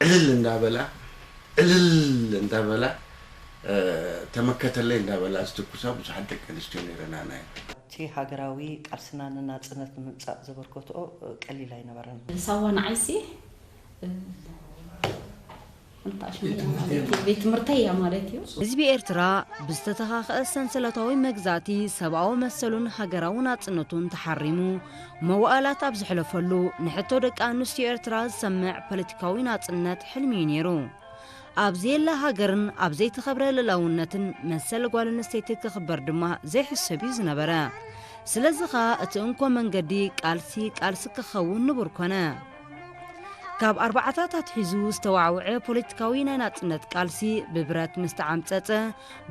ዕልል እንዳበላ ዕልል እንዳበላ ተመከተለይ እንዳበላ ዝትኩሳ ብዙሓት ደቂ ኣንስትዮ ነይረናና። እቲ ሃገራዊ ቃልስና ንናጽነት ንምምጻእ ዘበርከትኦ ቀሊል ኣይነበረን። ሳዋ ንዓይሲ ቤት ትምህርተይ እያ ማለት እዩ። ህዝቢ ኤርትራ ብዝተተኻኸአ ሰንሰለታዊ መግዛእቲ ሰብኣዊ መሰሉን ሃገራዊ ናጽነቱን ተሓሪሙ መዋእላት ኣብ ዘሕለፈሉ ንሕቶ ደቂ ኣንስትዮ ኤርትራ ዝሰምዕ ፖለቲካዊ ናጽነት ሕልሚ እዩ ነይሩ። ኣብ ዘየላ ሃገርን ኣብ ዘይተኸብረ ልእላውነትን መሰል ጓል ኣንስተይቲ ክኽበር ድማ ዘይሕሰብ እዩ ዝነበረ። ስለዚ ኸኣ እቲ እንኮ መንገዲ ቃልሲ ቃልሲ ክኸውን ንቡር ኮነ። ካብ ኣርባዓታት ኣትሒዙ ዝተዋዕወዐ ፖለቲካዊ ናይ ናጽነት ቃልሲ ብብረት ምስ ተዓምጸጸ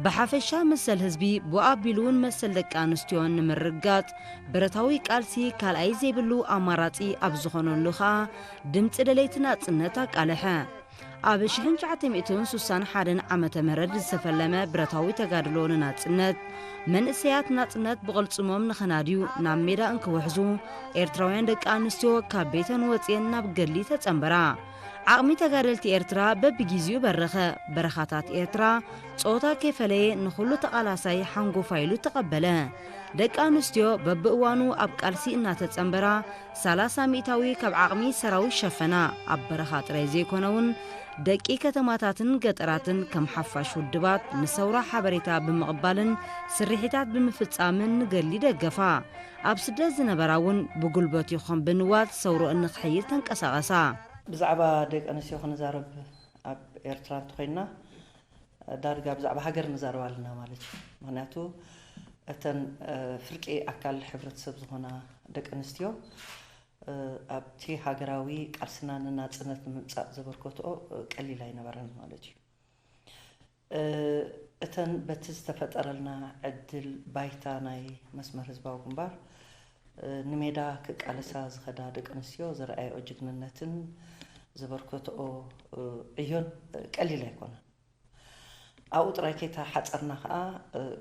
ብሓፈሻ መሰል ህዝቢ ብኣቢሉ እውን መሰል ደቂ ኣንስትዮን ንምርግጋጽ ብረታዊ ቃልሲ ካልኣይ ዘይብሉ ኣማራጺ ኣብ ዝኾነሉ ኸኣ ድምጺ ደለይቲ ናጽነት ኣቃልሐ። ኣብ ሽሕን ትሽዓተ ሚእትን ስሳን ሓደን ዓመተ ምህረት ዝተፈለመ ብረታዊ ተጋድሎ ንናጽነት መንእሰያት ናጽነት ብቕልጽሞም ንኸናድዩ ናብ ሜዳ እንክውሕዙ ኤርትራውያን ደቂ ኣንስትዮ ካብ ቤተን ወጽየን ናብ ገድሊ ተጸንበራ። ዓቕሚ ተጋደልቲ ኤርትራ በብጊዜኡ በረኸ። በረኻታት ኤርትራ ጾታ ከይፈለየ ንኹሉ ተቓላሳይ ሓንጎፋይ ኢሉ ተቐበለ። ደቂ ኣንስትዮ በብእዋኑ ኣብ ቃልሲ እናተጸንበራ ሰላሳ ሚእታዊ ካብ ዓቕሚ ሰራዊት ሸፈና። ኣብ በረኻ ጥራይ ዘይኮነ እውን ደቂ ከተማታትን ገጠራትን ከም ሓፋሽ ውድባት ንሰውራ ሓበሬታ ብምቕባልን ስርሒታት ብምፍጻምን ንገድሊ ደገፋ። ኣብ ስደት ዝነበራ እውን ብጉልበት ይኹን ብንዋት ሰውርኦን ንኽሕይል ተንቀሳቐሳ። ብዛዕባ ደቂ ኣንስትዮ ክንዛረብ ኣብ ኤርትራ እንተኾይንና ዳርጋ ብዛዕባ ሃገር ንዛረብ ኣለና ማለት እዩ። ምኽንያቱ እተን ፍርቂ ኣካል ሕብረተሰብ ዝኾና ደቂ ኣንስትዮ ኣብቲ ሃገራዊ ቃልስና ንናጽነት ንምምጻእ ዘበርከትኦ ቀሊል ኣይነበረን ማለት እዩ። እተን በቲ ዝተፈጠረልና ዕድል ባይታ ናይ መስመር ህዝባዊ ግንባር ንሜዳ ክቃለሳ ዝኸዳ ደቂ ኣንስትዮ ዘርኣየኦ ጅግንነትን ዘበርከትኦ ዕዮን ቀሊል ኣይኮነን። ኣብኡ ጥራይ ከይተሓጸርና ከኣ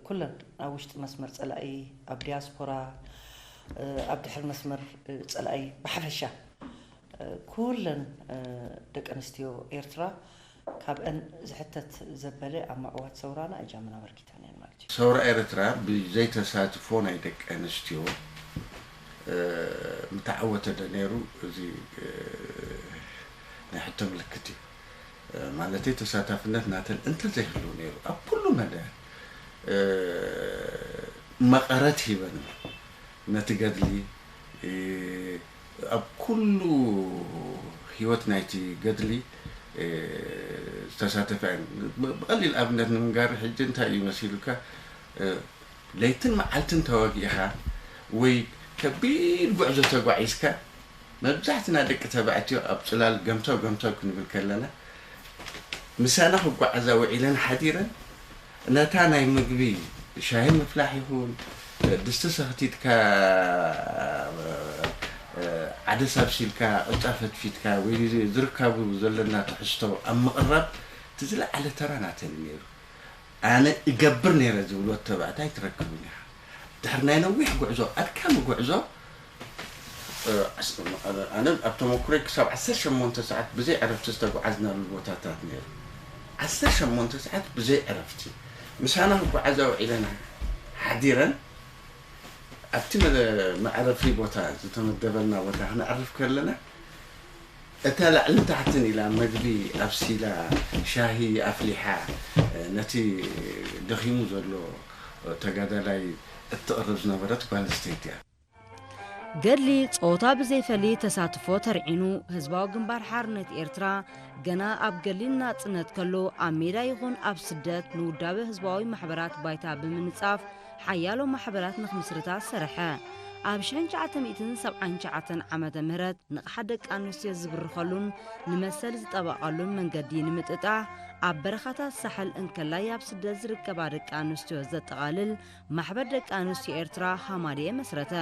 ኩለን ኣብ ውሽጢ መስመር ጸላኢ፣ ኣብ ዲያስፖራ፣ ኣብ ድሕሪ መስመር ጸላኢ ብሓፈሻ ኩለን ደቂ ኣንስትዮ ኤርትራ ካብአን ዝሕተት ዘበለ ኣብ ምዕዋት ሰውራና እጃመን ኣበርኪተን እየን ማለት እዩ። ሰውራ ኤርትራ ብዘይ ተሳትፎ ናይ ደቂ ኣንስትዮ ምተዓወተ ዶ ነይሩ? እዚ ናይ ሕቶ ምልክት እዩ። ማለተይ ተሳታፍነት ናተን እንተዘይህልው ነይሩ ኣብ ኩሉ መዳያት መቐረት ሂበን ነቲ ገድሊ ኣብ ኩሉ ህይወት ናይቲ ገድሊ ዝተሳተፋ እየን። ብቐሊል ኣብነት ንምንጋር ሕጂ እንታይ እዩ መሲሉካ ለይትን መዓልትን ተዋጊእኻ ወይ ከቢድ ጉዕዞ ተጓዒዝካ መብዛሕትና ደቂ ተባዕትዮ ኣብ ጽላል ገምተው ገምተው ክንብል ከለና ምሳና ክጓዓዛ ውዒለን ሓዲረን ነታ ናይ ምግቢ ሻሂ ምፍላሕ ይኹን ድስቲ ሰኽቲትካ ዓደስ ኣብሲልካ ቅጫ ፈትፊትካ ወይ ዝርካቡ ዘለና ትሕዝቶ ኣብ ምቕራብ እቲ ዝለዓለ ተራ ናተን እዩ ነይሩ። ኣነ እገብር ነይረ ዝብሎ ተባዕታይ ትረክብን ኢኻ። ድሕሪ ናይ ነዊሕ ጉዕዞ ኣድካሚ ጉዕዞ ኣነ ኣብ ተመኩሮይ ክሳብ ዓሰርተ ሸሞንተ ሰዓት ብዘይ ዕረፍቲ ዝተጓዓዝናሉ ቦታታት ነይሩ። ዓሰርተ ሸሞንተ ሰዓት ብዘይ ዕረፍቲ ምሳና ክጓዓዛ ውዒለና ሓዲረን ኣብቲ መዕረፊ ቦታ ዝተመደበልና ቦታ ክነዕርፍ ከለና እታ ላዕልን ታሕትን ኢላ መግቢ ኣብሲላ ሻሂ ኣፍሊሓ ነቲ ደኺሙ ዘሎ ተጋዳላይ እትቕርብ ዝነበረት ጓል ኣንስተይቲ እያ። ገድሊ ጾታ ብዘይፈሊ ተሳትፎ ተርዒኑ ህዝባዊ ግንባር ሓርነት ኤርትራ ገና ኣብ ገድሊ ንናጽነት ከሎ ኣብ ሜዳ ይኹን ኣብ ስደት ንውዳበ ህዝባዊ ማሕበራት ባይታ ብምንጻፍ ሓያሎ ማሕበራት ንኽምስርታ ዝሰርሐ። ኣብ ሽሕን ትሽዓተ ሚእትን ሰብዓን ትሽዓተን ዓመተ ምህረት ንቕሓት ደቂ ኣንስትዮ ዝብርኸሉን ንመሰል ዝጠበቐሉን መንገዲ ንምጥጣሕ ኣብ በረኻታት ሳሕል እንከላይ ኣብ ስደት ዝርከባ ደቂ ኣንስትዮ ዘጠቓልል ማሕበር ደቂ ኣንስትዮ ኤርትራ ሃማድኤ መስረተ።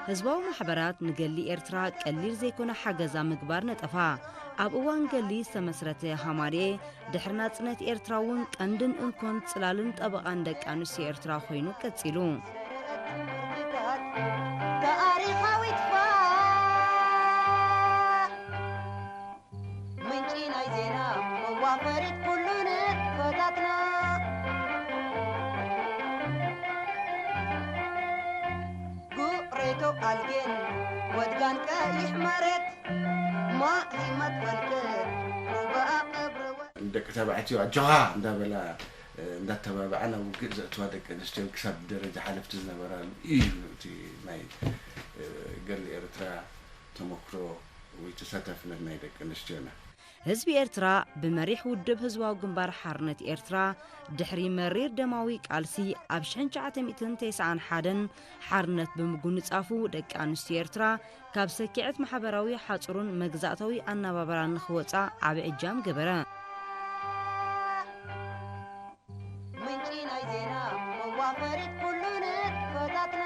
ህዝባዊ ማሕበራት ንገድሊ ኤርትራ ቀሊል ዘይኮነ ሓገዝ ኣብ ምግባር ነጠፋ። ኣብ እዋን ገድሊ ዝተመስረተ ሃማድኤ ድሕሪ ናጽነት ኤርትራ እውን ቀንድን እንኮን ጽላልን ጠበቓን ደቂ ኣንስትዮ ኤርትራ ኮይኑ ቀጺሉ። ታሪኻዊት ፋሕ ምንጪ ናይ ዜና ፈሪድ ኩሉ ንጥፈታትና። ጉዕሬቶ ኣልጌን ወድጋን ቀይሕ መሬት ማእ ሂመት ፈልቅት ሩባ ቀብሪ ወ- ደቂ ተባዕትዮ ኣጆኻ እንዳበላ፣ እ፣ እንዳተባብዓ ናብ ውግእ ዘእትዋ ደቂ ኣንስትዮ ክሳብ ደረጃ ሓለፍቲ ዝነበራሉ እዩ። እቲ ናይ፣ እ፣ ገድሊ ኤርትራ ተመክሮ ወይ ተሳታፍነት ናይ ደቂ ኣንስትዮና። ህዝቢ ኤርትራ ብመሪሕ ውድብ ህዝባዊ ግንባር ሓርነት ኤርትራ ድሕሪ መሪር ደማዊ ቃልሲ ኣብ ሽሕን ትሽዓተ ሚእትን ተስዓን ሓደን ሓርነት ብምጉንጻፉ፣ ደቂ ኣንስትዮ ኤርትራ ካብ ሰኪዐት ማሕበራዊ ሓጹርን መግዛእታዊ ኣነባብራን ንኽወጻ ዓቢ እጃም ገበረ። ምንጪ ናይ ዜና መዋፈሪት ኩሉ ንጥፈታትና።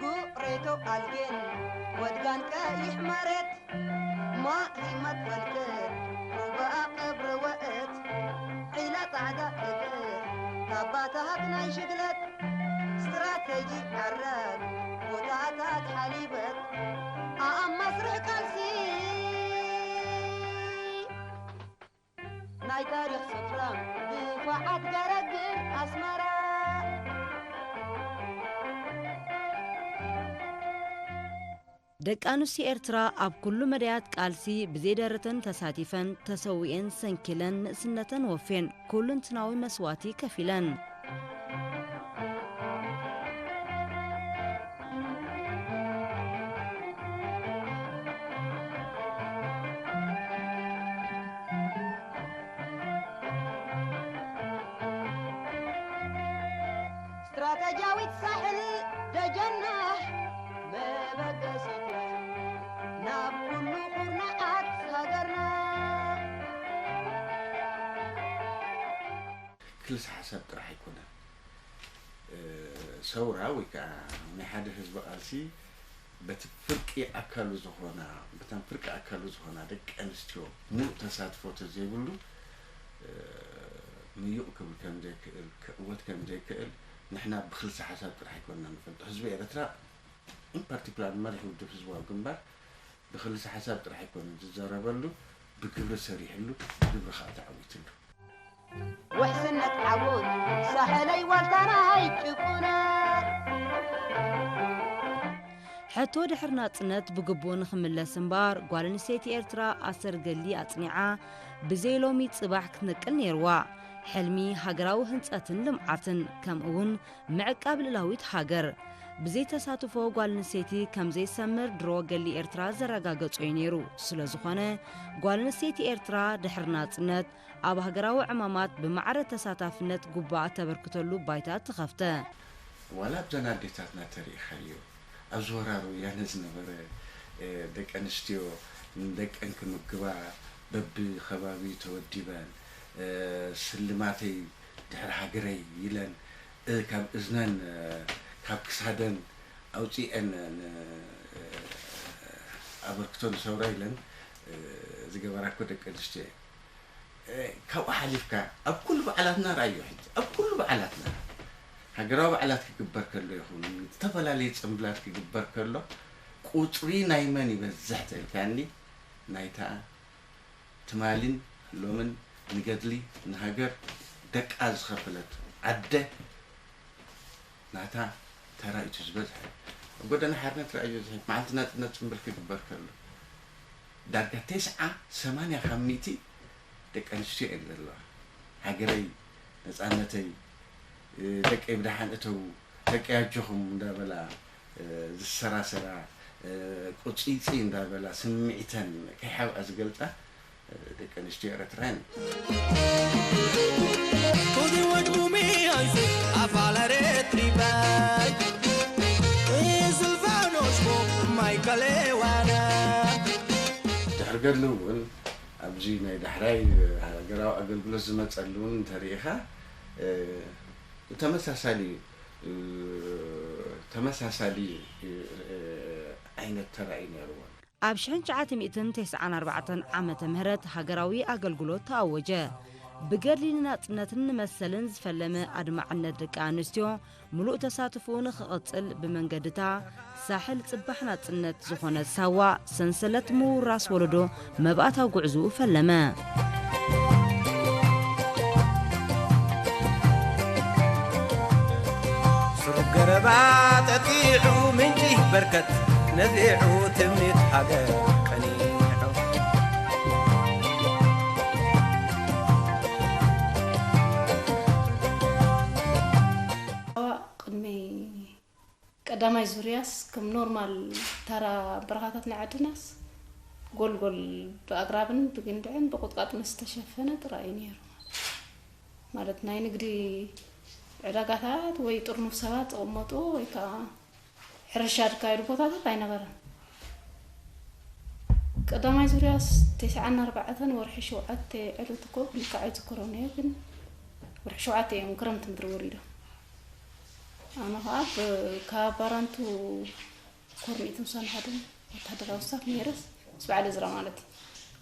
ጉዕሬቶ ኣልጌን ወድጋን ቀይሕ መሬት ማእ ሂመት ፈልቅት ሩባ ቀብሪ ወእት ዒላ ጻዕዳ እግር ታባታት ናይ ሽግለት ስትራተጂ ዓረብ ቦታታት ሓሊበት ኣኣብ መስርሕ ቃልሲ ናይ ታሪኽ ስፍራ ድፋዓት ገረግር ኣስመራ። ደቂ ኣንስትዮ ኤርትራ ኣብ ኩሉ መዳያት ቃልሲ ብዘይደረተን ተሳቲፈን፣ ተሰዊኤን፣ ሰንኪለን፣ ንእስነተን ወፌን፣ ኩሉንትናዊ መስዋእቲ ከፊለን። ስትራተጂያዊት ሳሕል ደጀና መበገሲት ናብ ኩሉ ኩርናዓት ሃገርና። ክልሰ ሓሳብ ጥራሕ ኣይኮነን። እ፣ ሰውራ ወይ ከዓ ናይ ሓደ ህዝቢ ቃልሲ በቲ ፍርቂ ኣካሉ ዝኾና፣ በተን ፍርቂ ኣካሉ ዝኾና ደቂ ኣንስትዮ ሙሉእ ተሳትፎ ተዘይብሉ፣ እ፣ ምዩቕ ክብል ከም ዘይክእል፣ ክዕወት ከም ዘይክእል ንሕና ብክልሰ ሓሳብ ጥራሕ ኣይኮንና ንፈልጦ። ህዝቢ ኤርትራ፣ in particular መሪሕ ውድብ ህዝባዊ ግንባር፣ ብክልሰ ሓሳብ ጥራሕ ኣይኮነን ዝዛረበሉ፣ ብግብሪ ሰሪሕሉ፣ ብግብሪ ከዓ ተዓዊትሉ። ውሕስነት ዓወት ሳሕለይ ዋልታና ኣይጭቁነት። ሕቶ ድሕሪ ናጽነት ብግቡእ ንኽምለስ እምበኣር፣ ጓል ኣንስተይቲ ኤርትራ ኣሰር ገድሊ ኣጽኒዓ፣ ብዘይ ሎሚ ጽባሕ ክትነቅል ነይርዋ። ሕልሚ ሃገራዊ ህንጸትን ልምዓትን፣ ከምኡ'ውን ምዕቃብ ልእላዊት ሃገር፣ ብዘይ ተሳትፎ ጓል ኣንስተይቲ ከም ዘይሰምር ድሮ ገድሊ ኤርትራ ዘረጋገጾ እዩ ነይሩ። ስለ ዝኾነ፣ ጓል ኣንስተይቲ ኤርትራ ድሕሪ ናጽነት፣ ኣብ ሃገራዊ ዕማማት ብማዕረ ተሳታፍነት ግቡኣ እተበርክተሉ ባይታ ተኸፍተ። ዋላ ኣብዘን ኣዴታትና ተሪኢኻዮ፣ ኣብዚ ወራር ወያነ ዝነበረ፣ እ፣ ደቂ ኣንስትዮ ንደቀን ክምግባ በብኸባቢ ተወዲበን፣ እ፣ ስልማተይ ድሕሪ ሃገረይ ኢለን፣ እ፣ ካብ እዝነን፣ እ፣ ካብ ክሳደን ኣውፂኤን ን-፣ እ፣ ኣበርክቶ ንሰውራ ኢለን፣ እ፣ ዝገበራ እኮ ደቂ ኣንስትዮ እየን። እ፣ ካብኡ ሓሊፍካ ኣብ ኩሉ በዓላትና ረኣዮ። ሕጂ ኣብ ኩሉ በዓላትና፣ ሃገራዊ በዓላት ክግበር ከሎ ይኹን፣ ዝተፈላለየ ጽምብላት ክግበር ከሎ፣ ቁጽሪ ናይ መን ይበዝሕ ተልካኒ፣ ናይታ ትማሊን ሎምን ንገድሊ ንሃገር ደቃ ዝኸፈለት ኣደ ናታ ተራ እዩ ዝበዝሐ። ኣብ ጎደና ሓርነት ረኣዮ ዝሕት መዓልቲ ናጽነት ጽምብል ክግበር ከሎ፣ ዳርጋ ተስዓ ሰማንያ ካብ ሚእቲ ደቂ ኣንስትዮ እየን ዘለዋ። ሃገረይ፣ ነጻነተይ፣ እ፣ ደቀይ ብደሓን እተዉ፣ ደቀይ ኣጆኹም እንዳበላ፣ እ፣ ዝሰራሰራ፣ እ፣ ቁጽይጽይ እንዳበላ ስምዒተን ከይሓብኣ ዝገልጻ፣ እ፣ ደቂ ኣንስትዮ ኤርትራ እየን። Kudi wad bumi ansi afala retribai. Silvano shko Michael Ewana. ድሕሪ ገድሊ እውን ኣብዚ ናይ ዳሕራይ ሃገራዊ ኣገልግሎት ዝመፀሉ እውን እንተሪኢኻ፣ እ፣ ተመሳሳሊ፣ እ፣ ተመሳሳሊ፣ እ፣ ዓይነት ተራእዩ ነይርዎ። ኣብ ሽሕን ትሽዓተ ሚእትን ተስዓን ኣርባዕተን ዓመተ ምህረት ሃገራዊ ኣገልግሎት ተኣወጀ። ብገድሊ ንናጽነትን ንመሰልን ዝፈለመ ኣድማዕነት ደቂ ኣንስትዮ ምሉእ ተሳትፎኡ ንኽቕጽል ብመንገድታ ሳሕል ጽባሕ ናጽነት ዝኾነት ሳዋ ሰንሰለት ምውራስ ወለዶ መባእታዊ ጉዕዝኡ ፈለመ። ስሩብ ገረባ ጠጢዑ ምንጪ በርከት ነዚዑ ትምኒት ሃገር ቀኒዑ። ቅድሚ ቀዳማይ ዙርያስ ከም ኖርማል ተራ በረኻታት ናይ ዓድናስ ጎልጎል ብኣግራብን ብግንድዕን ብቁጥቋጥን ዝተሸፈነ ጥራይ እዩ ነይሩ። ማለት ናይ ንግዲ ዕዳጋታት ወይ ጥርኑፍ ሰባት ዝቕመጡ ወይ ከዓ ሕርሻ ዝካየዱ ቦታታት ኣይነበረን። ቀዳማይ ዙርያስ ተስዓን ኣርባዕተን ወርሒ ሸውዓተ ዕለት እኮ ብልክዕ ኣይዝክሮን እየ፣ ግን ወርሒ ሸውዓተ እዮም ክረምቲ ምድሪ ወሪዶም። ኣነ ከዓ ካብ ባራንቱ ኮር ሚእትን ሓደን ወታደራዊ ስታፍ ነይረስ ምስ በዓል እዝራ ማለት እዩ።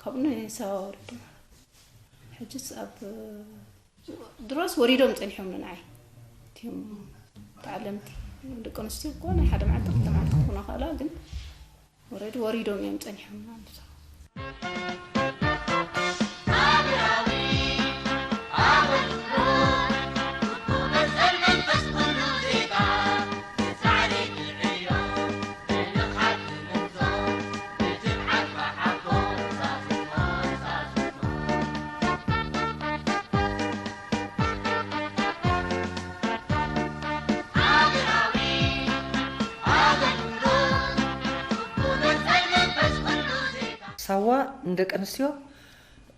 ካብኡ ንሳዋ ወሪዱ ማለት እዩ። ሕጅስ ኣብ ድሮስ ወሪዶም ጸኒሖም ንዓይ እቲም ተዓለምቲ ደቂ ኣንስትዮ እኮ ናይ ሓደ መዓልቲ ክልተ መዓልቲ ክኾና ከእላ ግን ወረድ ወሪዶም እዮም ጸኒሖም ንሳ ሳዋ ንደቂ ኣንስትዮ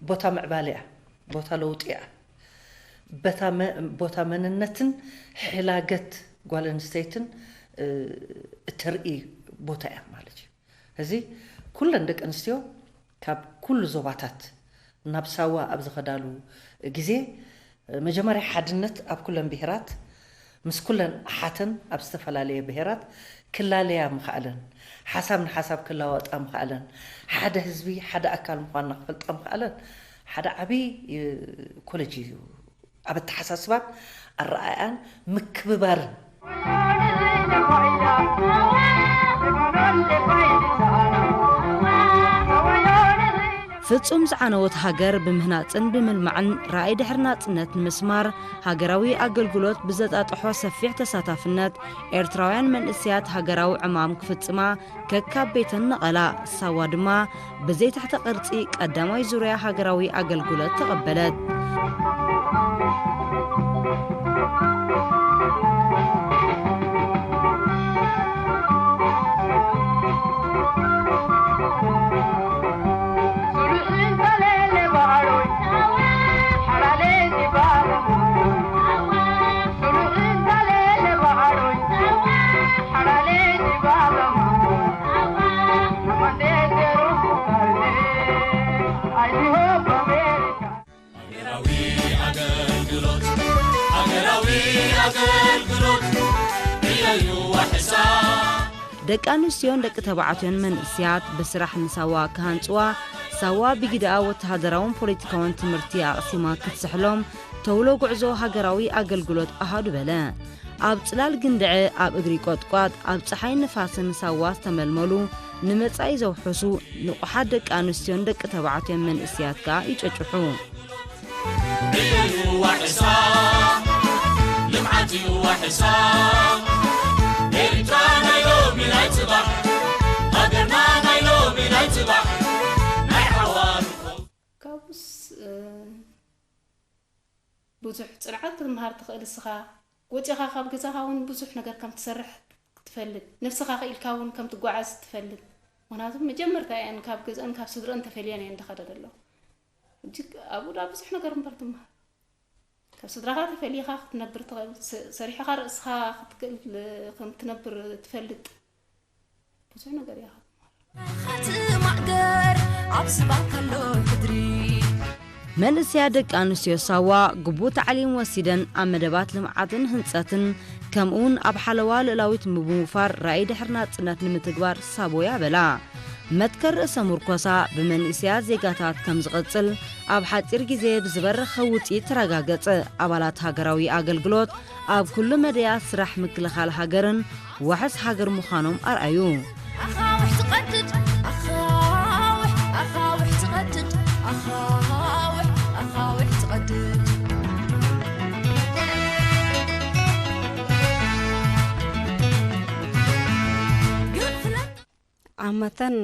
ቦታ ምዕባለ እያ፣ ቦታ ለውጢ እያ። በታ መ- ቦታ መንነትን ሕላገት ጓል ኣንስተይትን እ፣ እተርኢ ቦታ እያ ማለት እዩ። እዚ ኩለን ደቂ ኣንስትዮ ካብ ኩሉ ዞባታት ናብ ሳዋ ኣብ ዝኸዳሉ ግዜ መጀመርያ ሓድነት ኣብ ኩለን ብሄራት ምስ ኩለን ኣሓተን ኣብ ዝተፈላለየ ብሄራት ክላለያ ምኽኣለን፣ ሓሳብ ንሓሳብ ክለዋወጣ ምኽኣለን፣ ሓደ ህዝቢ ሓደ ኣካል ምዃንና ክፈልጣ ምኽኣለን ሓደ ዓብዪ ኮሌጅ እዩ። ኣብ ኣተሓሳስባን ኣረኣእያን ምክብባርን። ፍጹም ዝዓነወት ሃገር ብምህናጽን ብምልማዕን ራእይ ድሕሪ ናጽነት ንምስማር ሃገራዊ ኣገልግሎት ብዘጣጥሖ ሰፊሕ ተሳታፍነት ኤርትራውያን መንእሰያት ሃገራዊ ዕማም ክፍጽማ ከካብ ቤተን ነቐላ። ሳዋ ድማ ብዘይ ትሕተ ቅርጺ ቀዳማይ ዙርያ ሃገራዊ ኣገልግሎት ተቐበለት። ሃገራዊ ኣገልግሎት፣ ሃገራዊ ኣገልግሎት፣ ዕዮዩ ዋሕሳ። ደቂ ኣንስትዮን ደቂ ተባዕትዮን መንእስያት ብስራሕ ንሳዋ ክሃንጽዋ፣ ሳዋ ብጊደኣ ወተሃደራውን ፖለቲካውን ትምህርቲ ኣቕሲማ ክትስሕሎም፣ ተውሎ ጉዕዞ ሃገራዊ ኣገልግሎት ኣሃዱ በለ። ኣብ ጽላል ግንድዐ፣ ኣብ እግሪ ቆጥቋጥ፣ ኣብ ጸሓይን ንፋስን ሳዋ ዝተመልመሉ፣ ንመጻኢ ዘውሕሱ ንቑሓት ደቂ ኣንስትዮን ደቂ ተባዕትዮን መንእስያት ከኣ ይጨጭሑ። እዩ ዋሕሳ፣ ልምዓት እዩ ዋሕሳ። ኤርትራ ናይ ሎሚ ናይ ጽባሕ፣ ሃገርና ናይ ሎሚ ናይ ጽባሕ፣ ናይ ሓዋሩ። ካብኡስ እ፣ ብዙሕ ጽንዓት ክትምሃር ትኽእል እስኻ። ወጺኻ ካብ ገዛኻ እውን ብዙሕ ነገር ከም ትሰርሕ ትፈልጥ፣ ነብስኻ ክኢልካ እውን ከም ትጓዓዝ ትፈልጥ። ምኽንያቱ መጀመርታ እየን ካብ ገዝኣን ካብ ስድረኣን ተፈልየን እየን ዝኸዳ ዘለዋ። ሕጂ ኣብኡ ደኣ ብዙሕ ነገር እምበር ትምሃር። ካብ ስድራኻ ተፈሊኻ ክትነብር ትኽእል፣ ሰ- ሰሪሕኻ ርእስኻ ክትክእል ከም ትነብር ትፈልጥ። ብዙሕ ነገር እያ ክትምሃር። ክትማዕገር ኣብ ስባብ ከሎ ሕድሪ መንእሰያት ደቂ ኣንስትዮ ሳዋ ግቡእ ታዕሊም ወሲደን ኣብ መደባት ልምዓትን ህንጸትን ከምኡውን ኣብ ሓለዋ ልእላዊት ብምውፋር ራእይ ድሕሪ ናጽነት ንምትግባር ሳቦ ያበላ። መትከል ርእሰ ምርኮሳ ብመንእሰያት ዜጋታት ከም ዝቕጽል ኣብ ሓጺር ግዜ ብዝበረኸ ውጽኢት ተረጋገጸ። ኣባላት ሃገራዊ ኣገልግሎት ኣብ ኩሉ መደያት ስራሕ ምክልኻል ሃገርን ዋሕስ ሃገር ምዃኖም ኣርኣዩ። ኣኻውሕ ትቐድድ፣ ኣኻውሕ፣ ኣኻውሕ ትቐድድ፣ ኣኻውሕ፣ ኣኻውሕ ትቐድድ። ዓመተን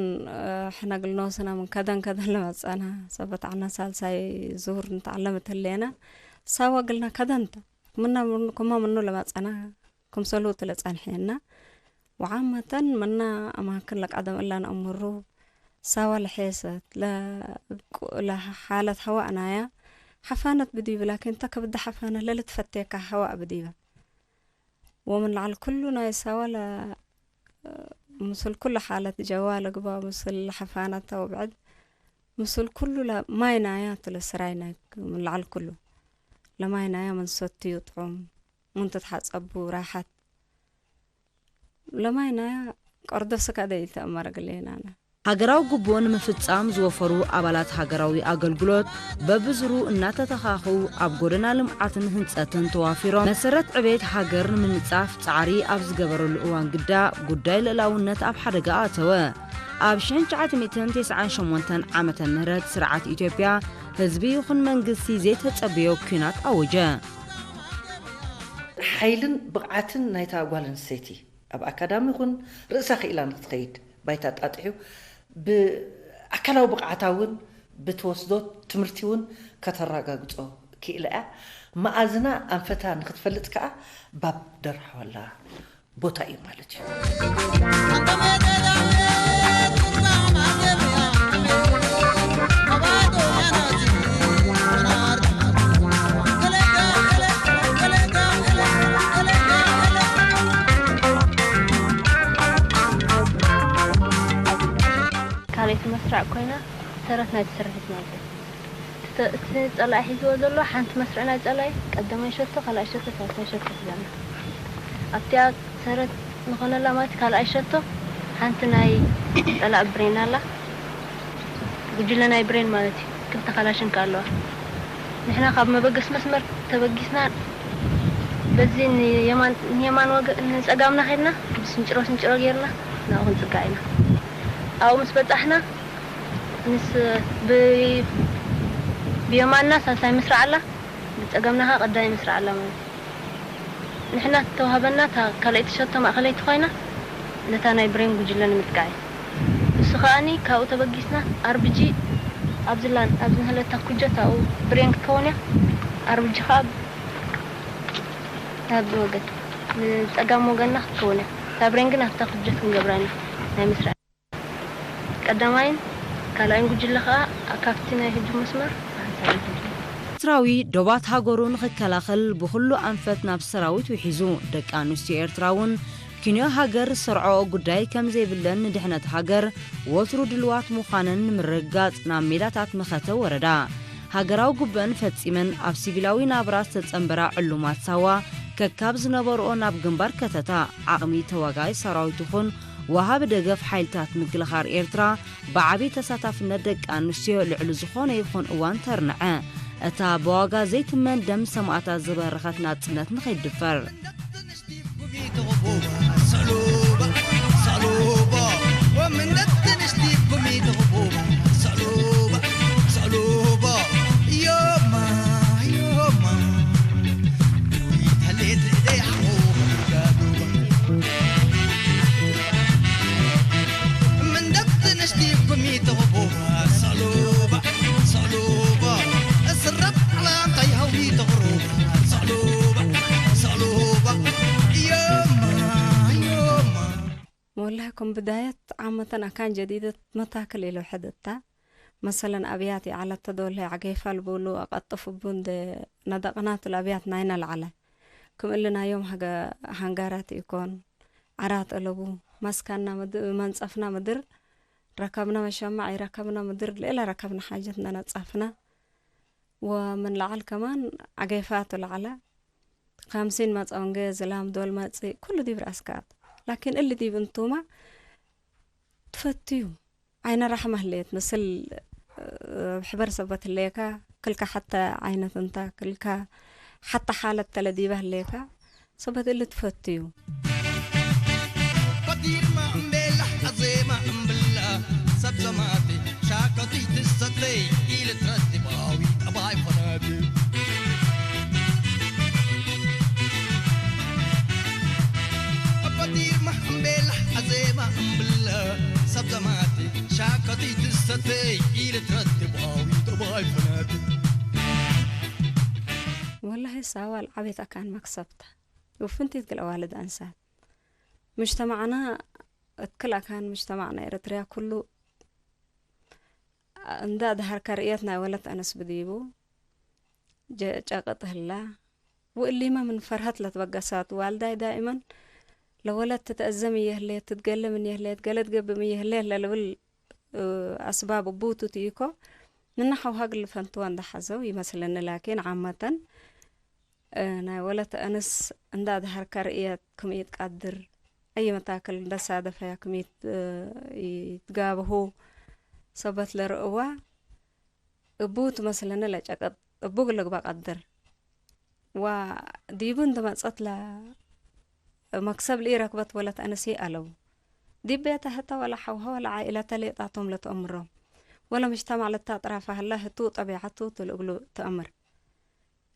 ሕነግል ነወሰና ምን ከደን ከደን ለመጸና ሰበት ዓና ሳልሳይ ዙር ንተዓለመት ህሌና ሳዋ ግልና ከደንተ ምና ምኑ- ኩማ ምኑ ለመጸና ክምሰሉ ትለጸንሕየና ወዓመተን ምና ኣማክን ለቃደም እላ ነእምሩ ሳዋ ለሐሰት ለ- ለሓለት ሀዋእናያ ሓፋነት ብዲብ ላኪን ተከብደ ሓፋነት ለልትፈቴካ ሀዋእ ብዲበ ወምን ለዓል ኩሉ ናይ ሳዋ ለ- ምስል ኩሉ ሓለት ጀዋ ለግባ ምስል ሓፋናታ ወብዕድ ምስል ኩሉ ለ- ማይ ናያ ትለ ስራይ ናይ ምን ለዓል ኩሉ ለማይ ናያ ምን ሰትዩ ጥዑም ምን ትትሓጸቡ ራሓት ለማይ ናያ ቀርዶ ስካ ደይ ተእመረ ግሌናና። ሃገራዊ ግቡእ ንምፍጻም ዝወፈሩ ኣባላት ሃገራዊ ኣገልግሎት በብዙሩ እናተተኻኽኡ ኣብ ጎደና ልምዓትን ህንጸትን ተዋፊሮም መሰረት ዕቤት ሃገር ንምንጻፍ ጻዕሪ ኣብ ዝገበረሉ እዋን ግዳ ጉዳይ ልእላውነት ኣብ ሓደጋ ኣተወ። ኣብ ሽሕን ትሽዓተ ሚእትን ተስዓን ሸሞንተን ዓመተ ምህረት ስርዓት ኢትዮጵያ ህዝቢ ይኹን መንግስቲ ዘይተጸበዮ ኲናት ኣወጀ። ሓይልን ብቕዓትን ናይታ ጓል ኣንስተይቲ ኣብ ኣካዳሚ ይኹን ርእሳ ክኢላ ንክትኸይድ ባይታ ኣጣጢሑ ብኣካላዊ ብቕዓታ እውን ብትወስዶ ትምህርቲ እውን ከተረጋግጾ ክኢላ እያ። መኣዝና ኣንፈታ ንክትፈልጥ ከዓ ባብ ደርሓወላ ቦታ እዩ ማለት እዩ። ካልኣይቲ መስርዕ ኮይና ሰረት ናይቲ ስርሒት ማለት እዩ። እቲ ጸላኢ ሒዝዎ ዘሎ ሓንቲ መስርዕ ናይ ጸላኢ ቀዳማይ ሸቶ ካልኣይ ሸቶ ሳልሳይ ሸቶ ሒዛና ኣብቲኣ ሰረት ንኾነላ ማለት ካልኣይ ሸቶ ሓንቲ ናይ ጸላኢ ብሬን ኣላ ጉጅለ ናይ ብሬን ማለት እዩ ክልተ ካላሽን ከ ኣለዋ ንሕና ካብ መበገስ መስመር ተበጊስና በዚ ንየማን ወገ ንጸጋምና ኸድና ብስንጭሮ ስንጭሮ ጌርና ናብኡ ክንጽጋዕ ኢና ኣብኡ ምስ በጻሕና ምስ ብየማንና ሳልሳይ ምስራዕ ኣላ ብጸገምና ከኣ ቀዳማይ ምስራዕ ኣላ ማለት እዩ። ንሕና ዝተዋህበና እታ ካልኣይቲ ሸቶ ማእኸለይቲ ኮይና ነታ ናይ ብሬን ጉጅለ ንምጥቃዕ እዩ። እሱ ከኣኒ ካብኡ ተበጊስና ኣርብጂ ኣብዚ ላን ኣብዚ ንህለታ ኩጀት ኣብኡ ብሬን ክትከውን እያ። ኣርብጂ ከኣ ኣብዚ ወገን ንጸጋም ወገንና ክትከውን እያ። እታ ብሬን ግን ኣብታ ኩጀት ክንገብራ ኢና ናይ ምስራዕ። ቀዳማይን ካልኣይን ጉጅለ ከኣ ካብቲ ናይ ህጁም መስመር ኣንጻር ህጁም። ኤርትራዊ ዶባት ሃገሩ ንኽከላኸል ብኹሉ ኣንፈት ናብ ሰራዊት ውሒዙ። ደቂ ኣንስትዮ ኤርትራ እውን ኪንዮ ሃገር ዝሰርዐኦ ጉዳይ ከም ዘይብለን ንድሕነት ሃገር ወትሩ ድልዋት ምዃነን ንምርግጋጽ ናብ ሜዳታት መኸተ ወረዳ። ሃገራዊ ጉብአን ፈጺመን ኣብ ሲቪላዊ ናብራ ዝተጸንበራ ዕሉማት ሳዋ ከካብ ዝነበርኦ ናብ ግንባር ከተታ ዓቕሚ ተዋጋኢ ሰራዊት ይኹን ወሃቢ ደገፍ ሓይልታት ምክልኻል ኤርትራ ብዓቢ ተሳታፍነት ደቂ ኣንስትዮ ልዕሊ ዝኾነ ይኹን እዋን ተርንዐ። እታ ብዋጋ ዘይትመን ደም ሰማእታት ዝበረኸት ናጽነት ንኸይድፈር። ወላሂ ከም ብዳየት ዓመተን ኣካን ጀዲደት መታክል ኢለ ውሕደታ መሰለን ኣብያት ይዓለት ተደወለ ዓገይፋ ልብሉ ኣቐጥፍቡ እንደ ነደቕናቱ ለኣብያት ናይና ለዓለ ክም እልናዮም ሃንጋራት ኢኮን ዓራት እለቡ ማስካና መንጸፍና ምድር ረከብና መሸማዕ ይረከብና ምድር ሌላ ረከብና ሓጀት ነነጻፍና ومن لعل كمان عقيفات العلا خمسين ماتس أونجي زلام دول ماتسي كل دي براسكات لكن اللي دي بنتوما تفتيو ዓይነ ራሕማ ህለየት፣ ምስል ኣብ ሕበር ሰበት ህለየካ፣ ክልካ ሓታ ዓይነት እንታ፣ ክልካ ሓታ ሓለት ተለዲባ ህለየካ፣ ሰበት እሊ ትፈቱ እዩ። ፈጢርማ እምቤላ፣ ኣዜማ እምብላ፣ ሰብ ዘማቲ ሻከቲ ትሰተይ ኢል ትረትባዊ ጠባይ ፈናቲ። ፈጢርማ እምቤላ፣ ኣዜማ እምብላ፣ ሰብ ዘማቲ ሻከቲ ትሰተይ ኢል ትረትባዊ ጠባይ ፈናቲ። ወላሂ ሳዋ ዓቤት ኣካን መክሰብታ። ውፍንቲት ገለ ኣዋልድ ኣንሳት። ምጅተማዕና እትክል ኣካን ምጅተማዕና ኤረትርያ ኩሉ እንዳ ድሃርካ ርእየት ናይ ወለት ኣነስ ብዲቡ ጀ-፣ ጨቅጥ ህላ። ውእሊማ ምን ፈርሃት ለትበገሳት ዋልዳይ ዳኢመን ለወለት ትተእዘም እየህሌት፣ ትትገለምን እየህሌት፣ ገለ ትገብም እየህሌት ለልብል፣ እ፣ ኣስባብ እቡቱ ትኢኮ። ንና ሓውሃ ግልፈንትዋ እንዳሓዘው ይመስለኒ። ላኪን ዓመተን እ፣ ናይ ወለት ኣንስ እንዳ ድሃርካ ርእየት ክምኢት ቃድር፣ ኣይ መታክል እንዳሳደፈያ ክምኢት፣ እ፣ ይትጋብሁ ሰበት ለርእዋ፣ እቡ ትመስለኒ ለጨቀጥ፣ እቡ ግልግባ ቃድር። ዋ ዲቡ እንደመጸት ለ መክሰብ ልኢረክበት ወለት ኣንስ ኣለቡ። ዲብ ቤተ ህተ ወላ ሓውሃ ወላ ዓኢለተ ሌጣቶም ለተአምሮም። ወለ ምጅተማዕ ለታጥራፋ ህላ ህቱ ጠቢዓቱ ትልእብሉ ተአምር።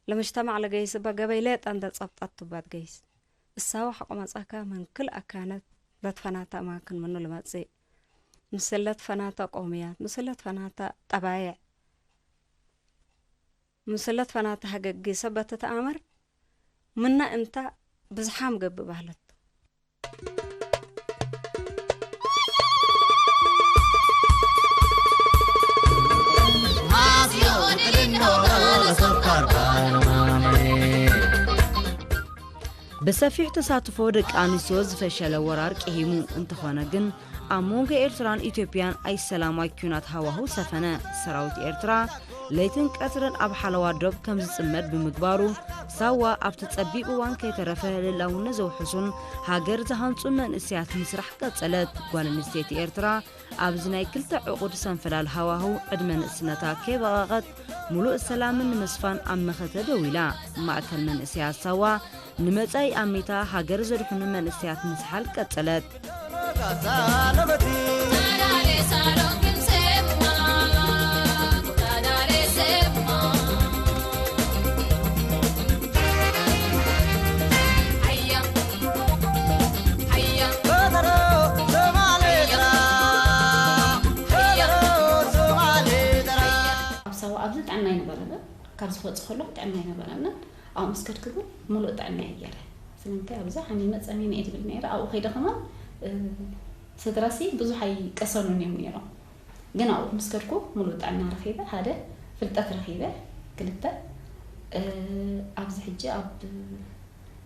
ለምጅተማዕ ለገይስ እባ ገበይ ሌጣ እንደ ጸብጣት ቱባት ገይስ። እሳዋ ሐቆ መጻካ መንክል ኣካነት ለትፈናታ ኣማክን ምኑ ልመጽእ። ምስለ ትፈናታ ቆምያት፣ ምስለ ትፈናታ ጠባይዕ፣ ምስለ ትፈናታ ሀገጊ ሰበት ተኣመር ምና እንታ ብዝሓም ገብእ ባህለት። ብሰፊሕ ተሳትፎ ደቂ ኣንስትዮ ዝፈሸለ ወራር ቅሂሙ እንተኾነ ግን፣ ኣብ መንጎ ኤርትራን ኢትዮጵያን ኣይሰላማዊ ኲናት ሃዋህው ሰፈነ። ሰራዊት ኤርትራ ለይትን ቀትርን ኣብ ሓለዋ ዶብ ከም ዝጽመድ ብምግባሩ፣ ሳዋ ኣብቲ ጸቢብ እዋን ከይተረፈ ልእላውነት ዘውሕሱን ሃገር ዝሃንጹን መንእሰያት ምስራሕ ቀጸለት። ጓል ኣንስተይቲ ኤርትራ ኣብዚ ናይ ክልተ ዕቑድ ሰንፈላል ሃዋህው ዕድመ ንእስነታ ከይበቐቐት፣ ምሉእ ሰላምን ንምስፋን ኣብ መኸተ ደው ኢላ። ማእከል መንእሰያት ሳዋ ንመጻኢ ኣሚታ ሃገር ዘድሕኑ መንእሰያት ምስሓል ቀጸለት። ኣብ ሳዋ ኣብዚ ጥዕና ኣይነበረንን። ካብ ዝወጽእ ከለኹ ጥዕና ኣይነበረንን። ኣብኡ ምስ ከድኩ ግን ምሉእ ጥዕና እየ ገይረ። ስለምንታይ ኣብዛ ሓሚመ ጸሚመ እየ ዝብል ነይረ። ኣብኡ ከይደ ከማን፣ እ፣ ስድራሲ ብዙሕ ኣይቀሰኑን እዮም ነይሮም። ግን ኣብኡ ምስ ከድኩ ምሉእ ጥዕና ረኺበ፣ ሓደ ፍልጠት ረኺበ፣ ክልተ፣ እ፣ ኣብዚ ሕጂ ኣብ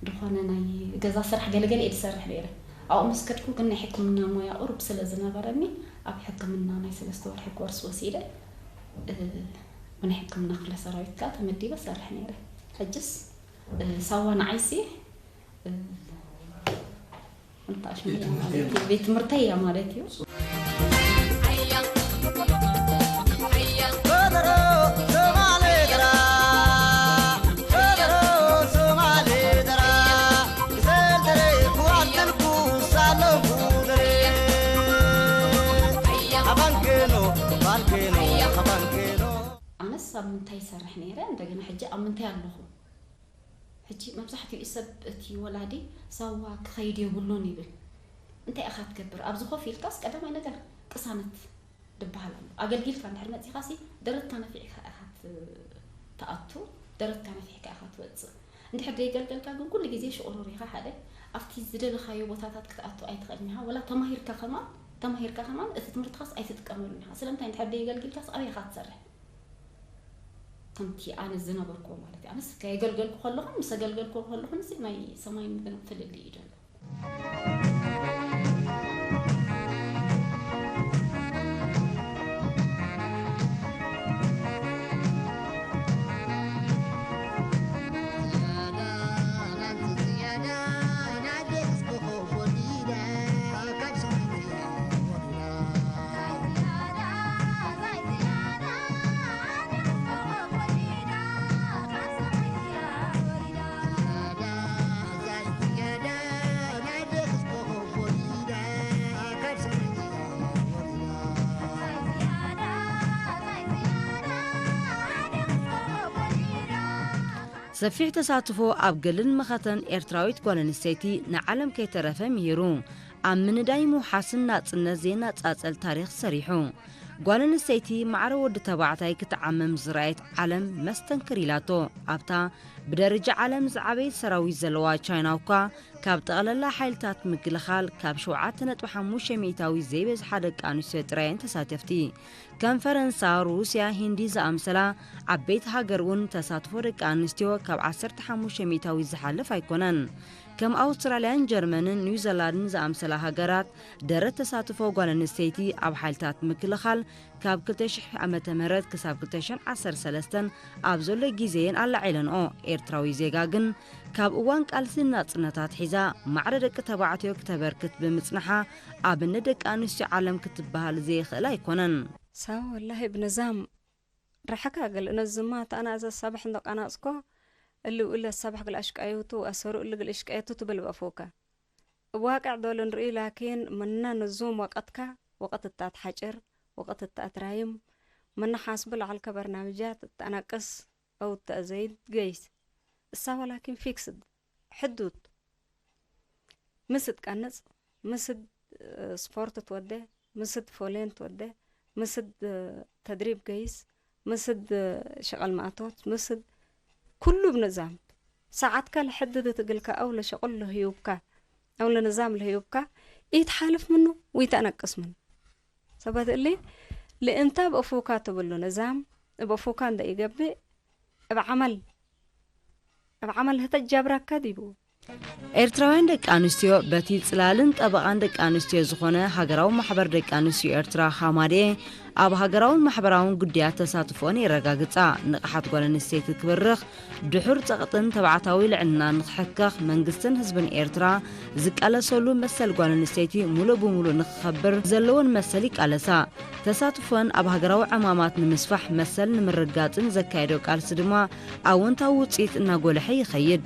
ዝኾነ ናይ ገዛ ስራሕ ገለገለ እየ ዝሰርሕ ነይረ። ኣብኡ ምስ ከድኩ ግን ናይ ሕክምና ሞያ ቁሩብ ስለ ዝነበረኒ፣ ኣብ ሕክምና ናይ ሰለስተ ወርሒ ኮርስ ወሲደ፣ እ፣ ብናይ ሕክምና ክፍለ ሰራዊት ከኣ ተመዲበ ሰርሕ ነይረ። ሕጅስ፣ እ፣ ሳዋ ንዓይሲ፣ እ፣ እንታይ ሽሙ እያ ማለት እዩ? ቤት ትምህርተይ እያ ማለት እዩ። ኣነስ ኣብ ምንታይ ይሰርሕ ነይረ? እንደገና ሕጂ ኣብ ምንታይ ኣለኹ? ሕጂ መብዛሕትኡ ሰብ እቲ ወላዲ ሳዋ ክኸይድ የብሉን ይብል። እንታይ ኢኻ ትገብር? ኣብዚ ኮፍ ኢልካስ ቀዳማይ ነገር ቅሳነት ድበሃል ኣሎ። ኣገልጊልካ እንድሕር መጺኻሲ ደረትካ ነፊሕካ ኢኻ ት-፣ ትኣቱ፣ ደረትካ ነፊሕካ ኢኻ ትወጽእ። እንድሕር ደይገልገልካ ግን ኩሉ ግዜ ሽቑሩር ኢኻ። ሓደ ኣብቲ ዝደለኻዮ ቦታታት ክትኣቱ ኣይትኽእልን ኢኻ። ወላ ተማሂርካ ከማን፣ ተማሂርካ ከማን እቲ ትምህርትኻስ ኣይትጥቀመሉን ኢኻ። ስለምንታይ እንድሕር ደይገልጊልካስ ኣበይ ኢኻ ትሰርሕ? ከምቲ ኣነ ዝነበርኩዎ ማለት እዩ። ኣነስ ከየገልገልኩ ከለኹን ምስ ኣገልገልኩ ከለኹን እዚ ናይ ሰማይ ምድርን ፍልልይ እዩ ዘሎ። ሰፊሕ ተሳትፎ ኣብ ገድልን መኸተን ኤርትራዊት ጓል ኣንስተይቲ ንዓለም ከይተረፈ ምሂሩ፣ ኣብ ምንዳይ ምውሓስን ናጽነት ዘይነጻጸል ታሪኽ ሰሪሑ። ጓል ኣንስተይቲ ማዕረ ወዲ ተባዕታይ ክትዓምም ዝረኣየት ዓለም መስተንክር ኢላቶ። ኣብታ ብደረጃ ዓለም ዝዓበየ ሰራዊት ዘለዋ ቻይና እኳ ካብ ጠቕላላ ሓይልታት ምክልኻል ካብ ሸውዓተ ነጥቢ ሓሙሽተ ሚእታዊ ዘይበዝሓ ደቂ ኣንስትዮ ጥራየን ተሳተፍቲ። ከም ፈረንሳ፣ ሩስያ፣ ሂንዲ ዝኣምሰላ ዓበይቲ ሃገር እውን ተሳትፎ ደቂ ኣንስትዮ ካብ ዓሰርተ ሓሙሽተ ሚእታዊ ዝሓልፍ ኣይኮነን። ከም ኣውስትራልያን ጀርመንን ኒውዚላንድን ዝኣምሰላ ሃገራት ደረት ተሳትፎ ጓል ኣንስተይቲ ኣብ ሓይልታት ምክልኻል ካብ ክልተ ሽሕ ዓመተ ምህረት ክሳብ ክልተ ሽሕን ዓሰርተ ሰለስተን ኣብ ዘሎ ግዜ እየን ኣላዒለንኦ። ኤርትራዊ ዜጋ ግን ካብ እዋን ቃልሲ ናጽነት ኣትሒዛ ማዕረ ደቂ ተባዕትዮ ክተበርክት ብምጽንሓ ኣብነት ደቂ ኣንስትዮ ዓለም ክትበሃል ዘይኽእል ኣይኮነን። ሳዋ ወላሂ ብነዛም ርሕካ ገል እነዝማ ተኣናዘ ሳብሕ እንደቃናጽኮ እልው እለ ሳብሕ ግል ኣሽቃዮቱ ኣሰሩ እሊ ግል እሽቃዮቱ ትብል በፎካ እብ ዋቅዕ ዶል ንርኢ ላኪን መና ነዙም ወቀትካ ወቀት እታ ትሓጭር ወቀት እታ ትራይም መና ሓስብ ለዓልከ በርናምጃት እተኣናቅስ ኣው እተኣዘይድ ገይስ እሳ ወላኪን ፊክስድ ሕዱድ ምስድ ቀንጽ ምስድ ስፖርት ትወደ ምስድ ፎሌን ትወደ ምስድ ተድሪብ ገይስ ምስድ ሸቐል ማእቶት ምስድ ኩሉ ብነዛም ሰዓትካ ለሕድድ ትግልካ ኣው ለሸቕል ለህዩብካ ኣው ለነዛም ለህዩብካ ኢትሓልፍ ምኑ ወይተኣነቅስ ምኑ ሰባት እሊ ልእንታ ብእፉካ ትብሉ ነዛም እብ እፉካ እንደ ይገብእ እብ ዓመል እብ ዓመል ህተጃብራካ ዲቡ። ኤርትራውያን ደቂ ኣንስትዮ በቲ ጽላልን ጠበቓን ደቂ ኣንስትዮ ዝኾነ ሃገራዊ ማሕበር ደቂ ኣንስትዮ ኤርትራ ሃማድኤ ኣብ ሃገራውን ማሕበራውን ጉዳያት ተሳትፎን የረጋግጻ። ንቕሓት ጓል ኣንስተይቲ ክብርኽ፣ ድሑር ጸቕጥን ተባዕታዊ ልዕልና ንኽሕከኽ መንግስትን ህዝብን ኤርትራ ዝቃለሰሉ መሰል ጓል ኣንስተይቲ ሙሉእ ብሙሉእ ንኽኸብር ዘለወን መሰል ይቃለሳ። ተሳትፎን ኣብ ሃገራዊ ዕማማት ንምስፋሕ መሰል ንምርግጋጽን ዘካየዶ ቃልሲ ድማ ኣወንታዊ ውጽኢት እናጎልሐ ይኸይድ።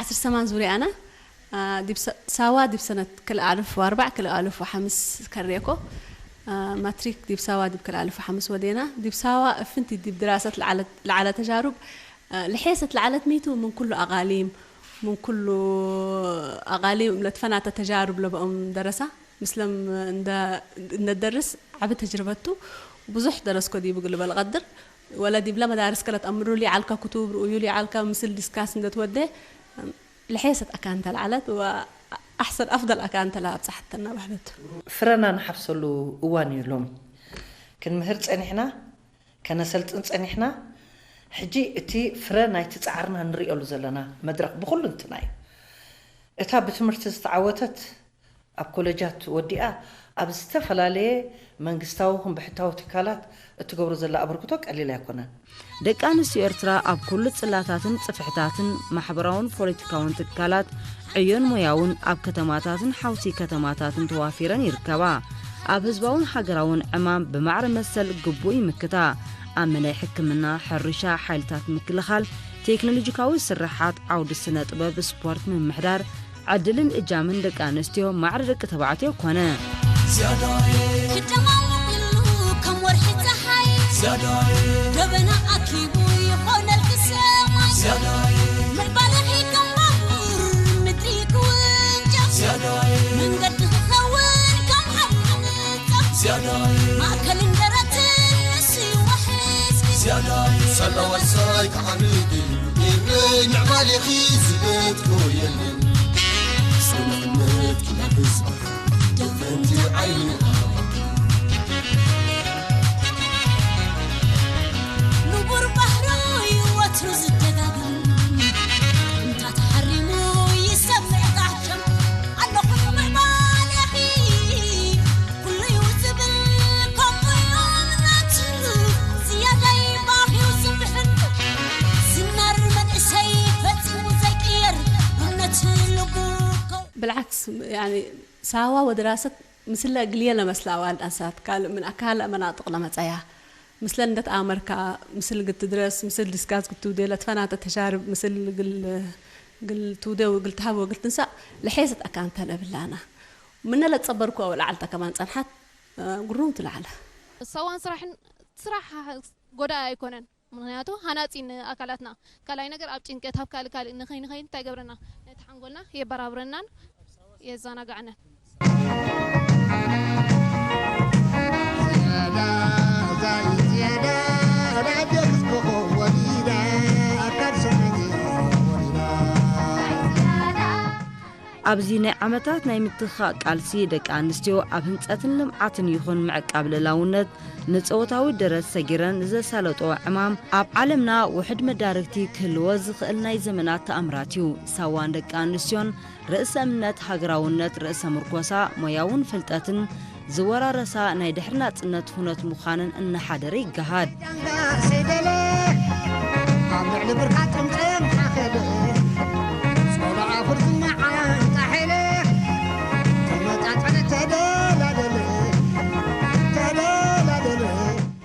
ዓስር ሰማን ዙርያና ዲብ ሳዋ ዲብ ሰነት ክልኣልፍ ወኣርባዕ ክልኣልፍ ወሓምስ ከሬኮ ማትሪክ ዲብ ሳዋ ዲብ ክልኣልፍ ወሓምስ ወዴና ዲብ ሳዋ እፍንቲ ዲብ ድራሰት ለዓለ ተጃሩብ ልሔሰት ለዓለት ሚቱ ምን ኩሉ ኣቃሊም ምን ኩሉ ኣቃሊም ለትፈናተ ተጃሩብ ለበኦም ደረሳ ምስለም እንደደርስ ዓቢ ተጅርበቱ ብዙሕ ደረስኮ ዲቡ ግልበል ቀድር ወለ ዲብለ መዳርስ ከለት ኣምሩ ሊዓልካ ክቱብ ርእዩ ሊዓልካ ምስል ዲስካስ እንደትወደ ልሔሰት ኣካንተ ለዓለት ወኣሕሰን ኣፍደል ኣካንተ ለኣብጻሕተና ባህለቱ። ፍረና ንሓፍሰሉ እዋን እዩ ሎሚ። ክንምህር ጸኒሕና፣ ከነሰልጥን ጸኒሕና። ሕጂ እቲ ፍረ ናይቲ ጻዕርና ንርእየሉ ዘለና መድረኽ ብኹሉ እንትና እዩ። እታ ብትምህርቲ ዝተዓወተት ኣብ ኮለጃት ወዲኣ ኣብ ዝተፈላለየ መንግስታዊ ኹን ብሕታዊ ትካላት እትገብሮ ዘላ ኣበርክቶ ቀሊል ኣይኮነን። ደቂ ኣንስትዮ ኤርትራ ኣብ ኩሉ ጽላታትን ጽፍሕታትን ማሕበራውን ፖለቲካውን ትካላት ዕዮን ሞያውን ኣብ ከተማታትን ሓውሲ ከተማታትን ተዋፊረን ይርከባ። ኣብ ህዝባውን ሃገራውን ዕማም ብማዕረ መሰል ግቡእ ይምክታ። ኣብ መዳይ ሕክምና፣ ሕርሻ፣ ሓይልታት ምክልኻል፣ ቴክኖሎጂካዊ ስርሓት፣ ዓውዲ ስነ ጥበብ፣ ስፖርት፣ ምምሕዳር፣ ዕድልን እጃምን ደቂ ኣንስትዮ ማዕረ ደቂ ተባዕትዮ ኮነ። ዝያዳይ ክደማሙ ኩሉ ከም ወርሒ ጸሓይ ዝያዳይ ደበና ኣኪቡ ይኾነልኪ ሰማይ ዝያዳይ ምዕባለኺ ከም ባቡር ምድሪ ክውንጨፍ ዝያዳይ መንገዲ ክኸውን ከም ሓይሊ ንጸፍ ዝያዳይ ማእከልን ደረትን ንስዋ ዝያዳ ሰላዋይ ሳይ ክዓርግ እዩ። ኤረይ ምዕባሌኺ ዝገድፎ የለን። ጽኑዕነት ኪዳን ህዝቢ ደፈንቲ ዓይኒ። ንቡር ባህሩ እዩ ወትሩ ዝደጋግም። እንታ ተሓሪሙ ይሰምዕ ጋሸም። ኣለኹ ንምዕባሌኺ ኩሉ እዩ ዝብል ከምኡ እዩ እምነቱ። ዝያዳይ ባህዩ ዝምሕል ዝናር መንእሰይ ፈጺሙ ዘይቅየር እምነት ልቡ ከው- بالعكس، يعني ሳዋ ወድራሰት ምስለ እግልየ ለመስላ ዋልድ አንሳት ካልእ ምን አካል መናጥቅ ለመጸያ ምስለ እንደት አመርካ ምስል ግትድረስ ምስል ዲስካስ ግትውዴ ለትፈናተ ተሻርብ ምስል ግል ግል ትውዴ ወግል ትሃብ ወግል ትንሳእ ለሐየሰት አካንተ ለብላና ምነ ለጸበርኩ አወል ዓልታ ከማን ጸንሓት ጉሩም ትልዓለ ሳዋን ስራሕን ስራሕ ጎዳኢ ኣይኮነን። ምክንያቱ ሃናጺ ንኣካላትና ካልኣይ ነገር ኣብ ጭንቀት ኣብ ካልእ ካልእ ንኸይንኸይድ እንታይ ገብረና ነቲ ሓንጎልና የበራብረናን የዘናጋዕናን። ኣብዚ ናይ ዓመታት ናይ ምትኻእ ቃልሲ ደቂ ኣንስትዮ ኣብ ህንፀትን ልምዓትን ይኹን ምዕቃብ ልእላውነት ንፆታዊ ደረት ሰጊረን ዘሳለጦ ዕማም ኣብ ዓለምና ውሕድ መዳርግቲ ክህልዎ ዝኽእል ናይ ዘመናት ተኣምራት እዩ። ሳዋን ደቂ ኣንስትዮን ርእሰ እምነት፣ ሃገራውነት፣ ርእሰ ምርኮሳ፣ ሞያውን ፍልጠትን ዝወራረሳ ናይ ድሕሪ ናጽነት ሁነት ምዃነን እናሓደረ ይገሃድ።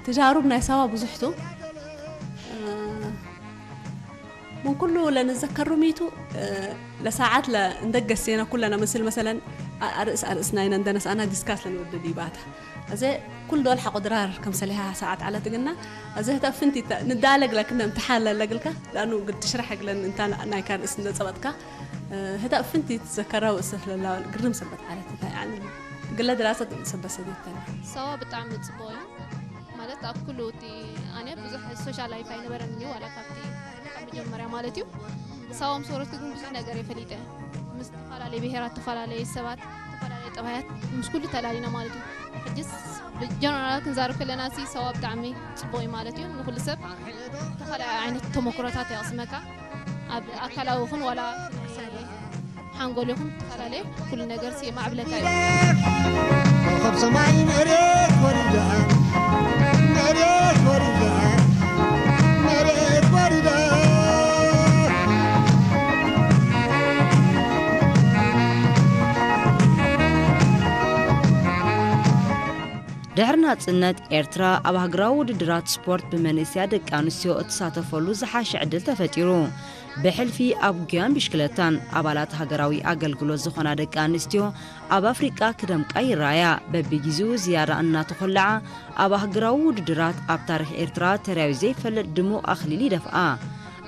ተጃሩብ ናይ ሳዋ ብዙሕቱ من كل ለንዘከሩ ሚቱ ለሰዓት ለእንደገሴነ ኩለነ ምስል መሰለን ኣርእስ ኣርእስና ኢና እንደነስኣና ዲስካስ ለንወደድ ይባታ እዚ ኩል ዶል ሓቆ ድራር ከም ሰሊሃ ሰዓት ዓለት ግና እዚ ህተፍንቲ ንዳለግ ለክነ እምትሓን ለለግልካ ዳኑ ግድ ትሽራሕ ግለን እንታ ናይካ ርእስ እንደጸበጥካ ህተፍንቲ ትዘከራው እሰፍ ለላወል ግርም ሰበት ዓለት እንታይ ዓለም ግለ ድራሰት ሰበት ሰቤተን ሰዋ ብጣዕሚ ጽቡቅ እዩ ማለት ኣብ ኩሉ እቲ ኣነ ብዙሕ ሶሻል ላይፍ ኣይነበረን እዩ ዋላ ካብቲ ካብ መጀመርያ ማለት እዩ ሳዋ ምስ ወረድኩ ግን ብዙሕ ነገር የፈሊጠ ምስ ዝተፈላለዩ ብሄራት ዝተፈላለዩ ሰባት ዝተፈላለዩ ጠባያት ምስ ኩሉ ተላሊና ማለት እዩ ሕጅስ ብጀነራል ክንዛረብ ከለና ሲ ሰዋ ብጣዕሚ ጽቡቅ እዩ ማለት እዩ ንኩሉ ሰብ ዝተፈላለዩ ዓይነት ተመክሮታት የቕስመካ ኣብ ኣካላዊ ይኹን ዋላ ሓንጎል ይኹን ዝተፈላለየ ኩሉ ነገር ሲ የማዕብለካ እዩ ኮኸብ ሰማይ መሬት ወሪዳ መሬት ወሪዳ መሬት ወሪዳ ድሕሪ ናጽነት ኤርትራ ኣብ ሃገራዊ ውድድራት ስፖርት ብመንእሰያ ደቂ ኣንስትዮ እትሳተፈሉ ዝሓሸ ዕድል ተፈጢሩ። ብሕልፊ ኣብ ጉያን ብሽክለታን ኣባላት ሃገራዊ ኣገልግሎት ዝኾና ደቂ ኣንስትዮ ኣብ ኣፍሪቃ ክደምቃ ይረኣያ። በብግዜኡ ዝያዳ እናተኾለዓ ኣብ ኣህጉራዊ ውድድራት ኣብ ታሪኽ ኤርትራ ተራእዩ ዘይፈልጥ ድሙቕ ኣኽሊል ይደፍኣ።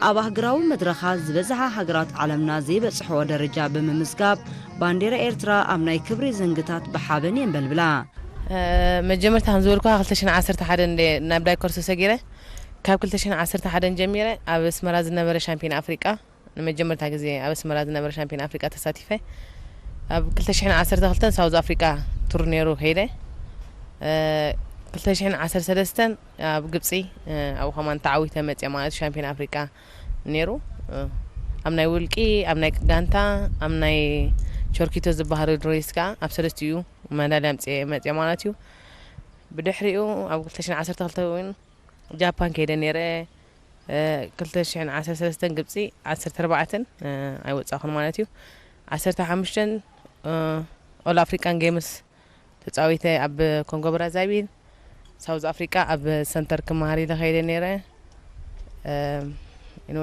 ኣብ ኣህጉራዊ መድረኻት ዝበዝሓ ሃገራት ዓለምና ዘይበጽሕኦ ደረጃ ብምምዝጋብ ባንዴራ ኤርትራ ኣብ ናይ ክብሪ ዘንግታት ብሓበን የንበልብላ። መጀመርታ ከም ዝበልኩኻ ክልተ ሽሕን ዓሰርተ ሓደን እንደ ናብ ዳይኮርሶ ሰጊረ ካብ ክልተ ሽሕን ዓሰርተ ሓደን ጀሚረ ኣብ ኣስመራ ዝነበረ ሻምፒዮን ኣፍሪቃ ንመጀመርታ ግዜ ኣብ ኣስመራ ዝነበረ ሻምፒዮን ኣፍሪቃ ተሳቲፈ ኣብ ክልተ ሽሕን ዓሰርተ ክልተን ሳውዝ ኣፍሪቃ ቱር ነይሩ ከይደ ክልተ ሽሕን ዓሰርተ ሰለስተን ኣብ ግብፂ ኣብኡ ከማን ተዓዊተ መፅየ ማለት ሻምፒዮን ኣፍሪቃ ነይሩ ኣብ ናይ ውልቂ ኣብ ናይ ጋንታ ኣብ ናይ ቸርኪቶ ዝበሃል ሬስ ከዓ ኣብ ሰለስቲኡ መዳልያ ኣምፅኤ መፅየ ማለት እዩ ብድሕሪኡ ኣብ ክልተ ሽሕን ዓሰርተ ክልተ እውን ጃፓን ከይደ ነይረ ክልተ ሽሕን ዓሰርተ ሰለስተን ግብፂ ዓሰርተ ኣርባዕተን ኣይወፃኹን ማለት እዩ ዓሰርተ ሓሙሽተን ኦል ኣፍሪካን ጌምስ ተፃዊተ ኣብ ኮንጎ ብራዛቪል ሳውዝ ኣፍሪቃ ኣብ ሰንተር ክመሃር ኢለ ከይደ ነይረ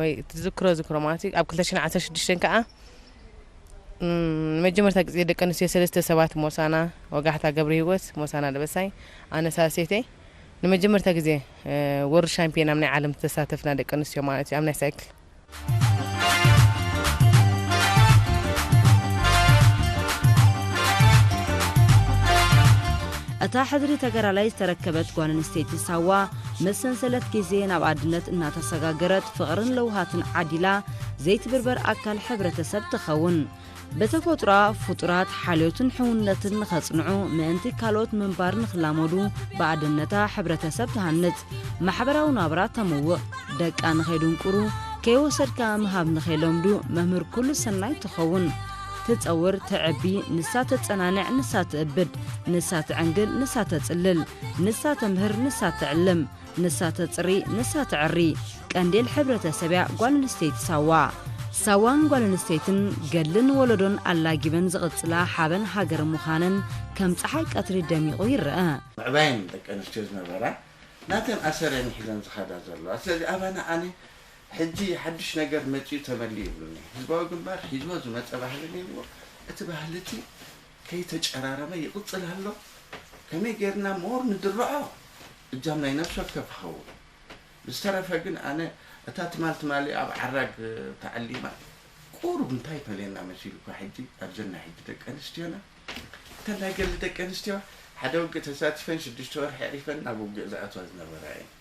ወይ ትዝክሮ ዝክሮ ማለት እዩ ኣብ ክልተ ሽሕን ዓሰርተ ሽዱሽተን ከዓ ንመጀመርታ ግዜ ደቂ ኣንስትዮ ሰለስተ ሰባት ሞሳና ወጋሕታ ገብረ ህይወት ሞሳና ደበሳይ ኣነ ሳሴተይ ንመጀመርታ ግዜ ወርልድ ሻምፒዮን ኣብ ናይ ዓለም ዝተሳተፍና ደቂ ኣንስትዮ ማለት እዩ ኣብ ናይ ሳይክል እታ ሕድሪ ተጋዳላይ ዝተረከበት ጓል ኣንስተይቲ ሳዋ፣ ምስ ሰንሰለት ግዜ ናብ ኣድነት እናተሰጋገረት፣ ፍቕርን ለውሃትን ዓዲላ ዘይትብርበር ኣካል ሕብረተሰብ ትኸውን። ብተፈጥሮኣ ፍጡራት ሓልዮትን ሕውነትን ንኸጽንዑ፣ ምእንቲ ካልኦት ምንባር ንኽላመዱ፣ ብኣደነታ ሕብረተሰብ ትሃንጽ፣ ማሕበራዊ ናብራ ተምውቕ፣ ደቃ ንኸይድንቁሩ፣ ከይወሰድካ ምሃብ ንኸይለምዱ፣ መምህር ኩሉ ሰናይ ትኸውን። ትጸውር፣ ተዕቢ፣ ንሳ ተጸናንዕ፣ ንሳ ትእብድ፣ ንሳ ትዕንግል፣ ንሳ ተጽልል፣ ንሳ ተምህር፣ ንሳ ትዕልም፣ ንሳ ተጽሪ፣ ንሳ ተዕሪ። ቀንዴል ሕብረተሰብ እያ ጓል ኣንስተይቲ ሳዋ። ሳዋን ጓል ኣንስተይትን ገድልን ወለዶን ኣላጊበን ዝቕጽላ ሓበን ሃገር ምዃነን ከም ጸሓይ ቀትሪ ደሚቑ ይረአ። ምዕባየን ደቂ ኣንስትዮ ዝነበራ ናተን ኣሰር እየን ሒዘን ዝኸዳ ዘለዋ። ስለዚ ኣባና ኣነ ሕጂ ሓድሽ ነገር መጺኡ ተመልዩ ይብሉኒ። ህዝባዊ ግንባር ሒዝዎ ዝመጸ ባህሊ ነይርዎ። እቲ ባህሊ እቲ ከይተጨራረመ ይቕጽል ኣሎ። ከመይ ጌርና ሞር ንድርዖ እጃም ናይ ነፍሲ ወከፍ ይኸውን። ብዝተረፈ ግን ኣነ እታ ትማል ትማሊ ኣብ ዓራግ ተዓሊማ ቁሩብ እንታይ ይፈልየና መሲሉካ ሕጂ ኣብዘን ናይ ሕጂ ደቂ ኣንስትዮና እተን ናይ ገሊ ደቂ ኣንስትዮ ሓደ ውግእ ተሳቲፈን ሽዱሽተ ወርሒ ኣዕሪፈን ናብ ውግእ ዝኣትዋ ዝነበራ እየን።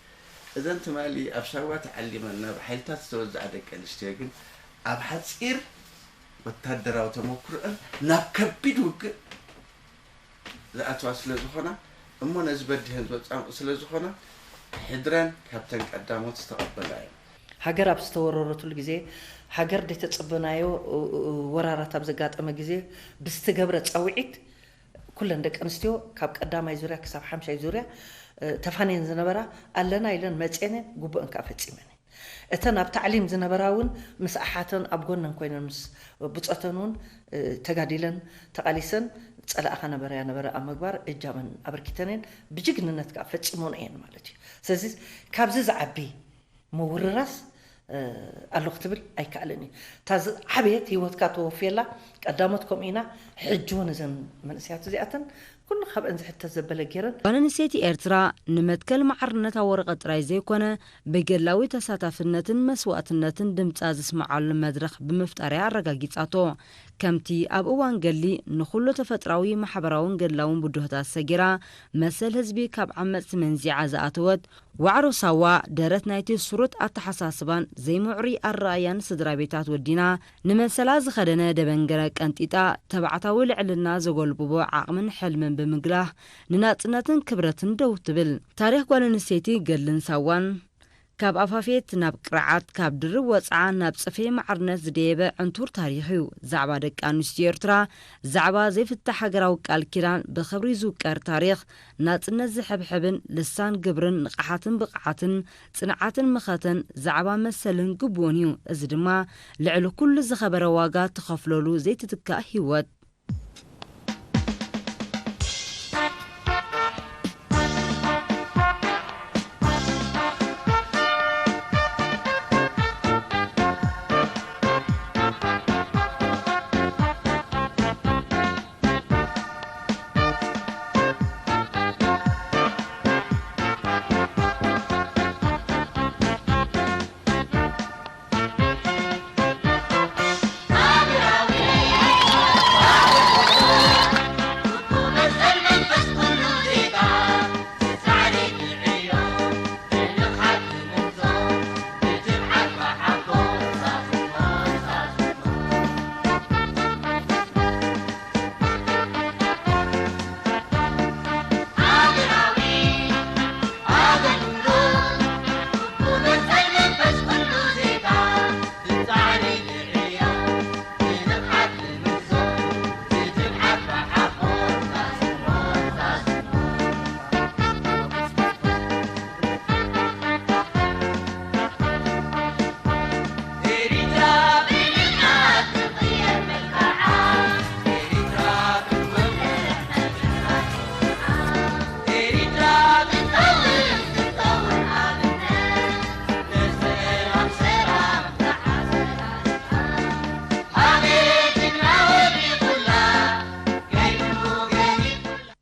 እዘን ትማሊ ኣብ ሳዋ ተዓሊመን ናብ ሓይልታት ዝተወዝዓ ደቂ ኣንስትዮ ግን ኣብ ሓጺር ወታደራዊ ተመኩሮአን ናብ ከቢድ ውግእ ዝኣትዋ ስለ ዝኾና እሞ ነዚ በዲሀን ዝወጻምኡ ስለ ዝኾና ሕድረን ካብተን ቀዳሞት ዝተቐበላ እየን። ሃገር ኣብ ዝተወረረትሉ ግዜ ሃገር ደይተጸበናዮ ወራራት ኣብ ዘጋጠመ ግዜ ብዝተገብረ ጻውዒት ኩለን ደቂ ኣንስትዮ ካብ ቀዳማይ ዙርያ ክሳብ ሓምሻይ ዙርያ ተፋንየን ዝነበራ ኣለና ኢለን መጽየን እየን፣ ግቡእን ከኣ ፈጺመን እየን። እተን ኣብ ታዕሊም ዝነበራ እውን ምስ ኣሓተን ኣብ ጎነን ኮይነን ምስ ብጾተን እውን ተጋዲለን ተቓሊሰን ጸላእኻ ነበረያ ነበረ ኣብ ምግባር እጃመን ኣበርኪተን እየን። ብጅግንነት ከኣ ፈጺሞን እየን ማለት እዩ። ስለዚ ካብዚ ዝዓቢ ምውርራስ ኣሎ ክትብል ኣይከኣልን እዩ። እታ ዝዓበየት ህይወትካ ተወፍየላ ቀዳሞት ከምኡ ኢና። ሕጂ እውን እዘን መንእሰያት እዚኣተን ኩሉ ካብአን ዝሕተት ዘበለ ገይረን። ጓል ኣንስተይቲ ኤርትራ ንመትከል ማዕርነት ኣብ ወረቐት ጥራይ ዘይኮነ፣ ብገድላዊ ተሳታፍነትን መስዋእትነትን ድምጻ ዝስምዓሉ መድረኽ ብምፍጣር እያ ኣረጋጊጻቶ። ከምቲ ኣብ እዋን ገድሊ ንኹሉ ተፈጥራዊ፣ ማሕበራውን ገድላውን ብድሆታት ሰጊራ፣ መሰል ህዝቢ ካብ ዓመጽቲ መንዚዓ ዝኣተወት፣ ዋዕሮ ሳዋ ደረት ናይቲ ስሩት ኣተሓሳስባን ዘይምዕሩይ ኣረኣእያን ስድራ ቤታት ወዲና፣ ንመሰላ ዝኸደነ ደበንገረ ቀንጢጣ፣ ተባዕታዊ ልዕልና ዘጎልብቦ ዓቕምን ሕልምን ብምግላህ፣ ንናጽነትን ክብረትን ደው ትብል። ታሪኽ ጓል ኣንስተይቲ ገድልን ሳዋን፣ ካብ ኣፋፌት ናብ ቅርዓት፣ ካብ ድርብ ወጽዓ ናብ ጽፍሒ ማዕርነት ዝደየበ ዕንቱር ታሪኽ እዩ። ዛዕባ ደቂ ኣንስትዮ ኤርትራ፣ ዛዕባ ዘይፍታሕ ሃገራዊ ቃል ኪዳን፣ ብኽብሪ ዝውቀር ታሪኽ፣ ናጽነት ዝሕብሕብን ልሳን ግብርን ንቕሓትን ብቕዓትን ጽንዓትን መኸተን ዛዕባ መሰልን ግቡእን እዩ። እዚ ድማ ልዕሊ ኩሉ ዝኸበረ ዋጋ ትኸፍለሉ ዘይትትካእ ህይወት።